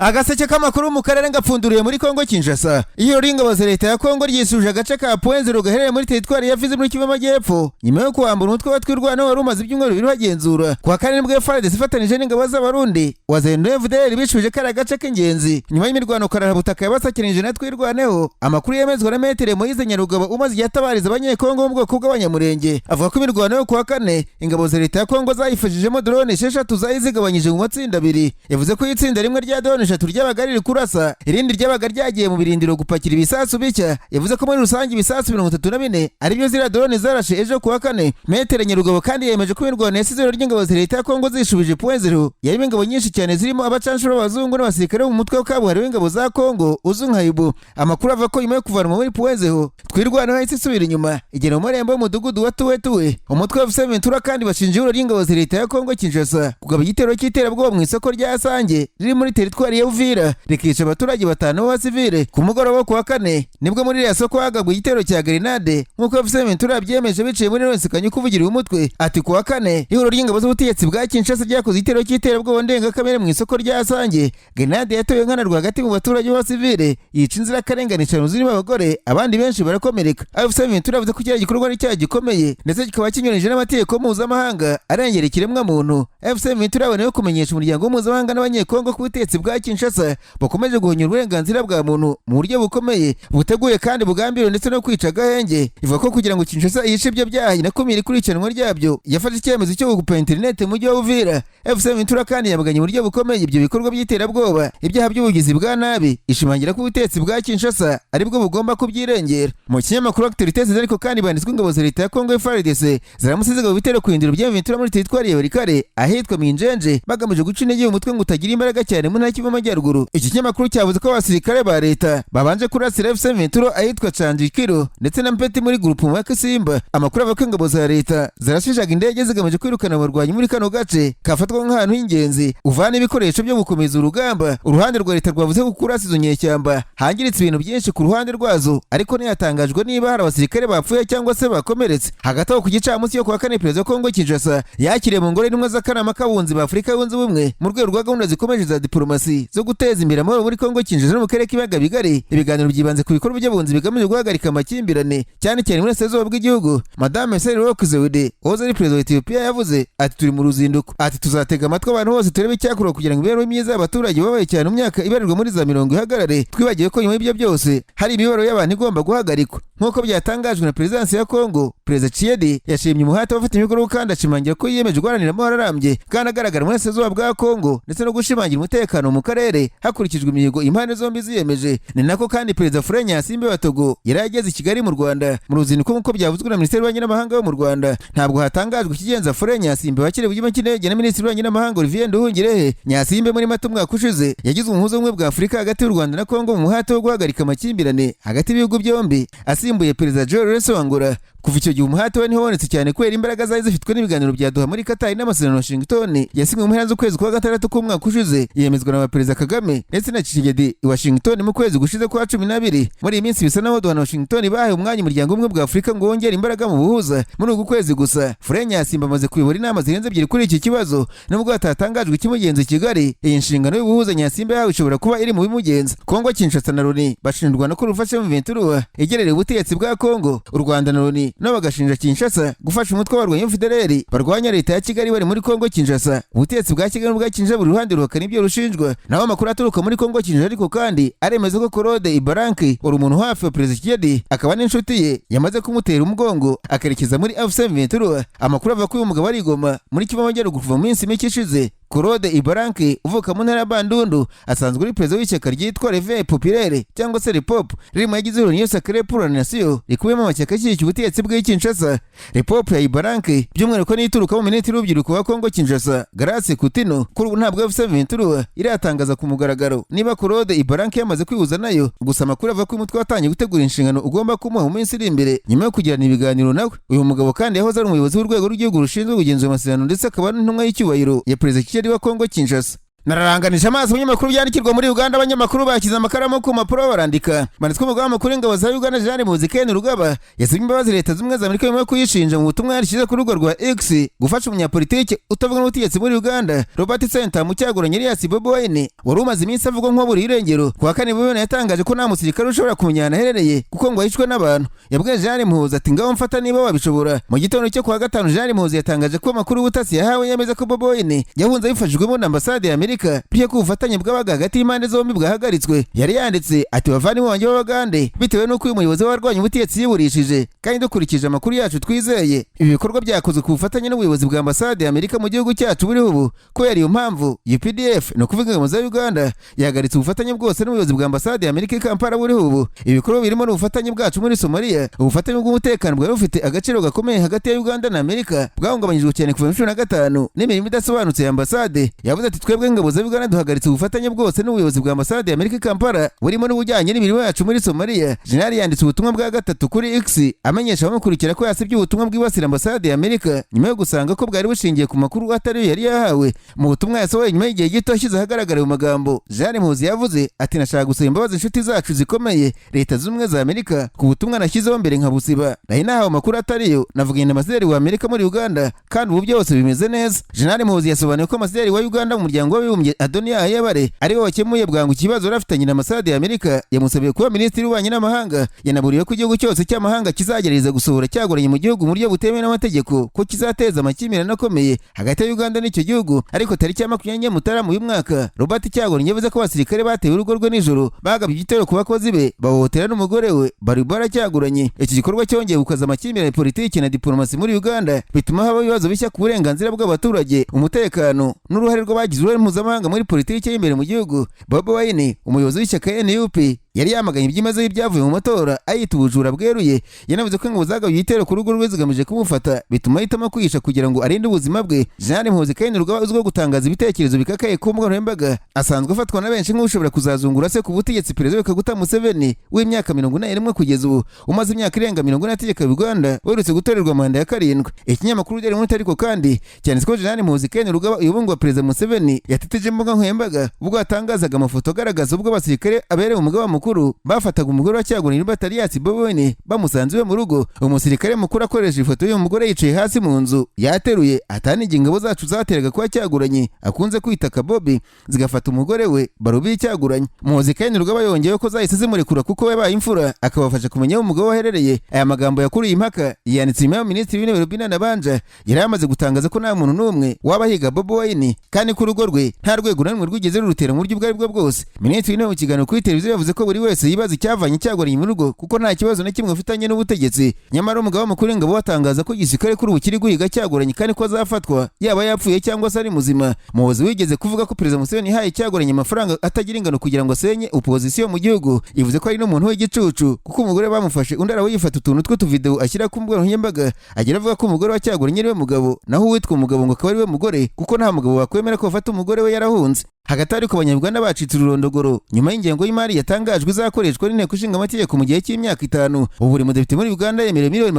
Agaseke k'amakuru mu karere ngapfunduriye muri Kongo Kinshasa. Iyo ingabo za leta ya Kongo ryisuje agace ka Point Zero gaherereye muri teritwari ya Fizi muri Kivu y'Amajyepfo, nyuma yo kuwambura umutwe wa Twirwaneho wari umaze ibyumweru 2 bagenzura. Kuwa kane nibwo FARDC ifatanije n'ingabo z'Abarundi, Wazalendo, FDLR bishubije kariya gace k'ingenzi nyuma y'imirwano karabutaka yabasakiranije na Twirwaneho. Amakuru yemezwa na Maître Moise Nyarugabo umaze igihe atabariza Abanyekongo mu bwoko bw'Abanyamurenge, avuga ko imirwano yo kuwa kane ingabo za leta ya Kongo zayifashijemo drone 6 zari zigabanyije mu matsinda abiri. Yavuze ko itsinda rimwe rya drone 3 ryabaga riri kurasa, irindi ryabaga ryagiye mu birindiro gupakira ibisasu bishya. Yavuze ko muri rusange ibisasu 34 aribyo ziriya drone zarashe ejo kuwa kane. Maître Nyarugabo kandi yemeje ko imirwano yasize ihuriro ry'ingabo za leta ya Kongo zishubije Point Zero yarimo ingabo nyinshi cyane, zirimo abacanshuro b'abazungu n'abasirikare bo mu mutwe kabuhariwe w'ingabo za Kongo uzwi nka Hiboux. Amakuru avuga ko nyuma yo kuvanwa muri Point Zero, Twirwaneho yahise isubira inyuma igera mu marembo y'umudugudu wa Tuwe Tuwe. Umutwe wa AFC M23 kandi bashinja ihuriro ry'ingabo za leta ya Kongo Kinshasa kugaba igitero cy'iterabwoba mu isoko rya Sange riri muri teritwari ya Uvira, rikica abaturage batanu b'abasivile. Ku mugoroba wo kuwa kane nibwo muri iriya soko hagabwe igitero cya grenade, nk'uko AFC M23 yabyemeje biciye muri Lawrence Kanyuka uvugira uyu mutwe. Ati: "Kuwa kane ihuriro ry'ingabo z'ubutegetsi bwa Kinshasa ryakoze igitero cy'iterabwoba ndengakamere mu isoko rya Sange. Grenade yatewe nkana rwagati mu baturage b'abasivile, yica inzirakarengane eshanu zirimo abagore, abandi benshi barakomereka." AFC M23 yavuze ko kiriya gikorwa ari icyaha gikomeye, ndetse kikaba kinyuranyije n'amategeko mpuzamahanga arengera ikiremwamuntu. AFC M23 yaboneyeho kumenyesha umuryango mpuzamahanga n'Abanyekongo ko ubutegetsi bwa Kinshasa bukomeje guhonyora uburenganzira bwa muntu mu buryo bukomeye, buteguye kandi bugambiriwe, ndetse no kwica agahenge. Ivuga ko kugira ngo Kinshasa yice ibyo byaha inakumire ikurikiranwa ryabyo, yafashe icyemezo cyo gukupa interineti mu mujyi wa Uvira. AFC M23 kandi yamaganye uburyo bukomeye ibyo bikorwa by'iterabwoba, ibyaha by'ubugizi bwa nabi, ishimangira ko ubutegetsi bwa Kinshasa aribwo bugomba kubyirengera. Mu kinyamakuru Actualités ariko kandi banditswe ingabo za leta ya Kongo FARDC ziramutse zigaba ibitero ku birindiro bya M23 muri teritwari ya Walikale ahitwa Minjenje, bagamije guca intege umutwe ngo utagira imbaraga cyane mu ntara y'Kivu y'Amajyaruguru. Iki kinyamakuru cyavuze ko abasirikare ba leta babanje kurasira AFC M23 ahitwa Canjikiro ndetse na Mpeti muri groupement ya Kisimba. Amakuru avuga ko ingabo za leta zarashishaga indege zigamije kwirukana abarwanyi muri kano gace kafatwa nk'ahantu h'ingenzi uvana ibikoresho byo gukomeza urugamba. Uruhande rwa leta rwavuze ko kurasa izo nyeshyamba hangiritse ibintu byinshi ku ruhande rwazo, ariko ntiyatangajwe niba hari abasirikare bapfuye cyangwa se bakomeretse. Hagati aho, ku gicamunsi cyo kuwa kane, perezida wa Kongo Kinshasa yakiriye mu ngoro intumwa z'akanama k'abunzi ba Afurika Yunze Ubumwe mu rwego rwa gahunda zikomeje za diplomasi zo guteza imbere amahoro muri Kongo Kinshasa no mu karere k'ibiyaga bigari. Ibiganiro byibanze ku bikorwa by'abunzi bigamije guhagarika amakimbirane, cyane cyane muri burasirazuba bw'igihugu. Madame Sahle-Work Zewde wahoze ari perezida wa Etiyopiya yavuze ati: "Turi mu ruzinduko." Ati: "Tuzatega amatwi abantu bose, turebe icyakorwa kugira ngo imibereho myiza y'abaturage babaye cyane mu myaka ibarirwa muri za mirongo ihagarare, twibagiwe ko nyuma y'ibyo byose hari imibabaro y'abantu igomba guhagarikwa." Nk'uko byatangajwe na perezidansi ya Kongo, Perezida Tshisekedi yashimye umuhate w'abafatanyabikorwa kandi ashimangira ko yiyemeje guharanira amahoro arambye kandi agaragara mu burasirazuba bwa Kongo, ndetse no gushimangira umutekano mu karere hakurikijwe imihigo impande zombi ziyemeje. Ni nako kandi Perezida Faure Gnassingbé wa Togo yari ageze i Kigali mu Rwanda mu ruzinduko, nk'uko byavuzwe na Minisiteri y'Ububanyi n'Amahanga yo mu Rwanda. Ntabwo hatangajwe ikigenza Faure Gnassingbé wakiriwe ku kibuga cy'indege na Minisitiri w'Ububanyi n'Amahanga Olivier Nduhungirehe. Gnassingbé muri Mata umwaka ushize yagize umuhuza w'ubumwe bwa Afurika hagati y'u Rwanda na Kongo mu muhate wo guhagarika amakimbirane hagati y'ibihugu byombi, asimbuye Perezida João Lourenço wa Angola. Kuva icyo gihe umuhate we ntiwabonetse cyane kubera imbaraga zari zifitwe n'ibiganiro bya Doha muri Katari n'amasezerano ya Washington yasinywe mu mpera z'ukwezi kwa gatandatu k'umwaka ushize, yemezwa na Perezida Kagame ndetse na Tshisekedi i Washington mu kwezi gushize kwa 12. Muri iyi minsi bisa naho Doha na Washington bahaye umwanya umuryango umwe bwa Afurika ngo wongere imbaraga mu buhuza. Muri uku kwezi gusa, Faure Gnassingbé amaze kuyobora inama zirenze ebyiri kuri iki kibazo, nubwo hatatangajwe ikimugenza i Kigali. Iyi nshingano y'ubuhuza Gnassingbé yahawe ishobora kuba iri mu bimugenza. Kongo Kinshasa na Loni bashinja u Rwanda ko rufasha M23 igerereye ubutegetsi bwa Kongo. U Rwanda na Loni nabo bagashinja Kinshasa gufasha umutwe w'abarwanyi FDLR barwanya leta ya Kigali bari muri Kongo Kinshasa. Ubutegetsi bwa Kigali n'ubwa Kinshasa buri ruhande ruhakana ibyo rushinjwa. Naho amakuru aturuka muri Kongo Kinshasa ariko kandi aremeza ko Claude Ibalanky wari umuntu hafi wa Perezida Tshisekedi akaba n'inshuti ye yamaze kumutera umugongo akerekeza muri AFC M23. Amakuru avuga ko uyu mugabo ari i Goma muri Kivu y'Amajyaruguru kuva mu minsi mike ishize. Claude Ibalanky uvuka mu ntara ya Bandundu asanzwe uri perezida w'ishyaka ryitwa Réveil Populaire cyangwa se REPOP, riri mu yagize Union Sacrée pour la Nation, rikubiyemo amashyaka ashyigikiye ubutegetsi bw'i Kinshasa. REPOP ya Ibalanky by'umwihariko n'ituruka mu minisitiri w'urubyiruko wa Kongo Kinshasa, Grace Kutino. Kuri ubu ntabwo AFC M23 iratangaza ku mugaragaro niba Claude Ibalanky yamaze kwihuza nayo. Gusa amakuru avuga ko uyu mutwe watangiye gutegura inshingano ugomba kumuha mu minsi iri imbere nyuma yo kugirana ibiganiro nawe. Uyu mugabo kandi yahoze ari umuyobozi w'urwego rw'igihugu rushinzwe kugenzura amasezerano, ndetse akaba n'intumwa y'icyubahiro ya Perezida Tshisekedi wa Kongo Kinshasa. Nararanganije amaso abanyamakuru byandikirwa muri Uganda. Abanyamakuru bashyize amakaramu ku mpapuro barandika, banditswe umugaba mukuru w'ingabo za Uganda, Jean Muhoozi Kainerugaba, yasabye imbabazi Leta Zunze Ubumwe za Amerika nyuma yo kuyishinja mu butumwa yashyize ku rubuga rwa X gufasha umunyapolitiki utavuga n'ubutegetsi muri Uganda, Robert Ssentamu Kyagulanyi alias Bobi Wine, wari umaze iminsi avugwa nk'uwaburiye irengero. Ku wa kane, Bobi Wine yatangaje ko nta musirikare ushobora kumenya ahantu aherereye kuko ngo yishwe n'abantu. Yabwiye Jean Muhoozi ati: "Ngaho mfata niba wabishobora." Mu gitondo cyo ku wa gatanu, Jean Muhoozi yatangaje ko amakuru y'ubutasi yahawe yemeza ko Bobi Wine yahunze abifashijwemo na ambasade ya Amerika, bityo ko ubufatanye bwabaga hagati y'impande zombi bwahagaritswe. Yari yanditse ati: "Bavandimwe banjye b'Abagande, bitewe n'uko uyu muyobozi w'abarwanya ubutegetsi yiburishije kandi dukurikije amakuru yacu twizeye, ibi bikorwa byakozwe ku bufatanye n'ubuyobozi bwa ambasade ya Amerika mu gihugu cyacu buriho ubu. Kubera iyo mpamvu, UPDF, ni ukuvuga ingabo za Uganda, yahagaritse ubufatanye bwose n'ubuyobozi bwa ambasade ya Amerika i Kampala buriho ubu. Ibikorwa birimo n'ubufatanye bwacu muri Somalia. Ubufatanye bw'umutekano bwari bufite agaciro gakomeye hagati ya Uganda na Amerika bwahungabanyijwe cyane kuva muri 2015 n'imirimo idasobanutse ya ambasade." Yavuze ati: "Twebwe ingabo za Uganda duhagaritse ubufatanye bwose n'ubuyobozi bwa ambasade ya Amerika i Kampala, burimo n'ubujyanye n'imirimo yacu muri Somalia." Jenerali yanditse ubutumwa bwa gatatu kuri X amenyesha abamukurikira ko yasibye ubutumwa bwibasira ambasade ya Amerika nyuma yo gusanga ko bwari bushingiye ku makuru atari yo yari yahawe. Mu butumwa yasohoye nyuma y'igihe gito ashyize ahagaragara mu magambo, Jean Muhoozi yavuze ati: "Nashaka gusaba imbabazi inshuti zacu zikomeye, Leta Zunze Ubumwe za Amerika, ku butumwa nashyizeho mbere nkabusiba. Nari nahawe amakuru atariyo. Navuganye na ambasaderi wa Amerika muri Uganda kandi ubu byose bimeze neza." Jenerali Muhoozi yasobanuye ko ambasaderi wa Uganda mu Muryango w'Abibumbye, Adonia Ayebare, ariwe wakemuye bwangu ikibazo yari afitanye na ambasade ya Amerika. Yamusabiye kuba minisitiri w'ububanyi n'amahanga. Yanaburiwe ko igihugu cyose cy'amahanga kizagerageza gusohora Kyagulanyi mu gihugu mu buryo butemewe n'amategeko ko kizateza amakimbirane akomeye hagati ya Uganda n'icyo gihugu. Ariko tariki ya 20 Mutarama uyu mwaka, Robert Kyagulanyi yavuze ko abasirikare bateye urugo rwe nijoro, bagabye igitero ku bakozi be, bahohotera n'umugore we Barbara Kyagulanyi. Iki gikorwa cyongeye gukaza amakimbirane politiki na diplomasi muri Uganda, bituma haba ibibazo bishya ku burenganzira bw'abaturage, umutekano n'uruhare rw'abagize uruhare mpuzamahanga muri politiki y'imbere mu gihugu. Bobi Wine, umuyobozi w'ishyaka NUP, yari yamaganye byimazeyo ibyavuye mu matora, ayita ubujura bweruye. Yanavuze ko ingabo zagabye igitero ku rugo rwe zigamije kumufata, bituma ahitamo kwihisha kugira ngo arinde ubuzima bwe. Jenerali Muhoozi Kainerugaba, uzwiho gutangaza ibitekerezo bikakaye ku mbuga nkoranyambaga, asanzwe afatwa na benshi nk'ushobora kuzazungura se ku butegetsi, Perezida Kaguta Museveni w'imyaka 81 kugeza ubu, umaze imyaka irenga 40 ategeka Uganda, uherutse gutorerwa manda ya karindwi. Ikinyamakuru Daily Monitor ariko kandi cyanditse ko Jenerali Muhoozi Kainerugaba, uyobongwa Perezida Museveni, yateteje imbuga nkoranyambaga ubwo yatangazaga amafoto agaragaza ubwo abasirikare abereye umugaba mukuru bafataga umugore wa Kyagulanyi Robert alias Bobi Wine bamusanze iwe mu rugo. Umusirikare mukuru akoresha ifoto y'uyu mugore yicaye hasi mu nzu yateruye, ataniga ingabo zacu zateraga kuba Kyagulanyi akunze kwita Kabobi, zigafata umugore we Barbie Kyagulanyi. Muhoozi Kainerugaba yongeyeho ko zahise zimurekura kuko yabaye imfura, akabafasha kumenya aho umugabo we aherereye. Aya magambo yakuriye impaka yanditse nyuma ya Minisitiri w'Intebe Robinah Nabbanja yari yamaze gutangaza ko nta muntu n'umwe waba ahiga Bobi Wine kandi ko urugo rwe nta rwego na rumwe rwigeze rurutera mu buryo ubwo aribwo bwose. Minisitiri w'Intebe mu kiganiro kuri televiziyo yavuze ko buri wese yibaza icyavanye Kyagulanyi mu rugo kuko nta kibazo na kimwe afitanye n'ubutegetsi. Nyamara umugaba mukuru w'ingabo atangaza ko igisirikare kuri ubu kiri guhiga Kyagulanyi kandi ko azafatwa yaba yapfuye cyangwa se ari muzima. Muhoozi wigeze kuvuga ko Perezida Museveni yahaye Kyagulanyi amafaranga atagira ingano kugira ngo asenye opozisiyo mu gihugu, ivuze ko ari n'umuntu w'igicucu kuko umugore bamufashe undi arawuyifata utuntu tw'utuvideo ashyira ku mbuga nkoranyambaga, agira avuga ko umugore wa Kyagulanyi ari we mugabo, naho uwitwa umugabo ngo akaba ari we mugore, kuko nta mugabo wakwemera ko bafata umugore we yarahunze. Hagati ariko, Abanyarwanda bacitse ururondogoro nyuma y'ingengo y'imari yatangajwe izakoreshwa n'Inteko Ishinga Amategeko mu gihe cy'imyaka 5. Ubu buri mudepite muri Uganda yemerewe miliyoni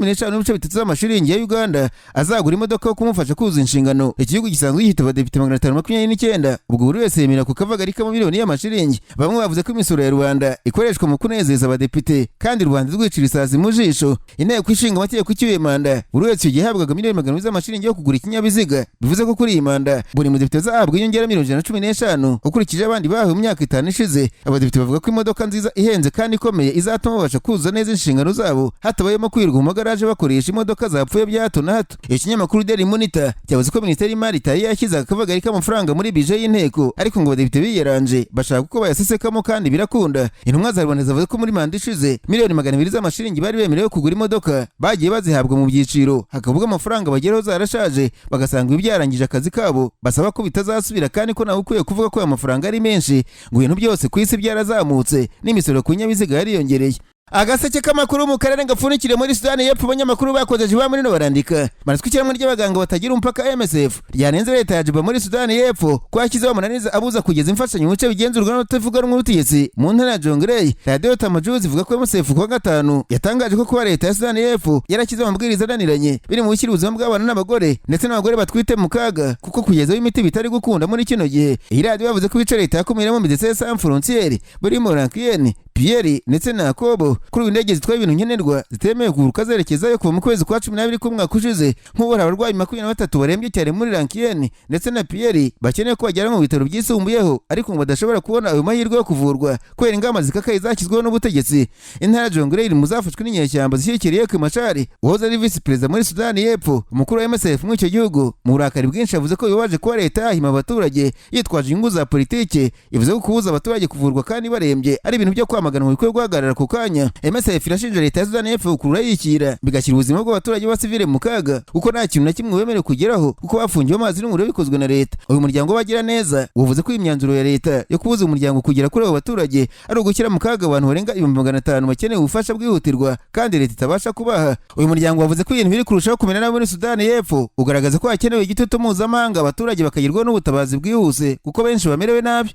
315.3 z'amashiringi ya Uganda azagura imodoka yo kumufasha kuzuza inshingano. Igihugu gisanzwe gifite abadepite 529, ubwo buri wese yemera ku kavagari k'amamiliyoni y'amashiringi. Bamwe bavuze ko imisoro ya rubanda ikoreshwa mu kunezeza abadepite kandi rubanda rwicira isazi mu jisho. Inteko Ishinga Amategeko icyuye manda, buri wese icyo gihe yahabwaga miliyoni 200 z'amashiringi yo kugura ikinyabiziga. Bivuze ko kuri iyi manda buri mudepite azahabwa inyongera miliyoni 115 ukurikije abandi bahawe mu myaka 5 ishize. Abadepite bavuga ko imodoka nziza ihenze kandi ikomeye izatuma babasha kuzuza neza inshingano zabo hatabayemo kwirirwa mu magaraje bakoresha imodoka zapfuye bya hato na hato. Ikinyamakuru Daily Monitor cyavuze ko Minisiteri y'Imari itari yashyize akavagari k'amafaranga muri bije y'inteko, ariko ngo abadepite biyeranje bashaka uko bayasesekamo kandi birakunda. Intumwa za rubanda zavuze ko muri manda ishize miliyoni 200 z'amashiringi bari bemerewe kugura imodoka bagiye bazihabwa mu byiciro, hakavuga amafaranga bageraho zarashaje, bagasanga ibi byarangije akazi kabo. Basaba ko bitazasubira kandi ko nawe ukwiye kuvuga ko aya mafaranga ari menshi, ngo ibintu byose ku isi byarazamutse n'imisoro ku binyabiziga yariyongereye. Agaseke k'amakuru mu karere gapfundikiriye muri Sudani y'Epfo. Abanyamakuru bakoze ba muri no barandika manitswe ishyirahamwe ry'abaganga batagira umupaka MSF ryanenze leta ya Juba muri Sudani y'Epfo ko yashyizeho amananiza abuza kugeza imfashanyo mu bice bigenzurwa n'abatavuga rumwe n'ubutegetsi mu ntara ya Jonglei. Radiyo Tamajuzi ivuga ko MSF kuwa gatanu yatangaje ko kuba leta ya Sudani y'Epfo yarashyizeho amabwiriza ananiranye biri mu gushyira ubuzima bw'abana n'abagore ndetse n'abagore batwite mu kaga, kuko kugezaho imiti bitari gukunda muri kino gihe. Iyi radiyo yavuze ko ibice leta yakumiramo Médecins Sans Frontières burimo Lankien, Pierre ndetse na Yakobo, kuri ubu indege zitwaye ibintu nkenerwa zitemewe kuguruka zerekezayo kuva mu kwezi kwa 12 k'umwaka ushize. Nk'ubu hari abarwayi 23 barembye cyane muri Lankien ndetse na Pierre bakeneye ko bajyanwa mu bitaro byisumbuyeho, ariko ngo badashobora kubona ayo mahirwe yo kuvurwa kubera ingamba zikakaye zashyizweho n'ubutegetsi. Intara ya Jonglei iri mu zafashwe n'inyeshyamba zishyigikiriye Riek Machar, uwahoze ari visi perezida muri Sudani y'Epfo. Umukuru wa MSF muri icyo gihugu mu burakari bwinshi yavuze ko bibabaje kuba leta yahima abaturage yitwaje inyungu za politike. Ivuze ko kubuza abaturage kuvurwa kandi barembye ari ibintu byo kwamaganwa, bikwiye guhagarara ku kanya. MSF irashinja leta ya Sudani y'Epfo gukurura yikira, bigashyira ubuzima bw'abaturage b'abasivile mu kaga, kuko nta kintu na kimwe bemerewe kugeraho, kuko bafungiwe amazi n'umuriro bikozwe na leta. Uyu muryango w'abagira neza wavuze ko iyi myanzuro ya leta yo kubuza umuryango kugera kuri abo baturage ari ugushyira mu kaga abantu barenga 500,000 bakeneye ubufasha bwihutirwa kandi leta itabasha kubaha. Uyu muryango wavuze ko ibintu biri kurushaho kumera nabi muri Sudani y'Epfo, ugaragaza ko hakenewe igitutu mpuzamahanga, abaturage bakagerwaho n'ubutabazi bwihuse kuko benshi bamerewe nabi.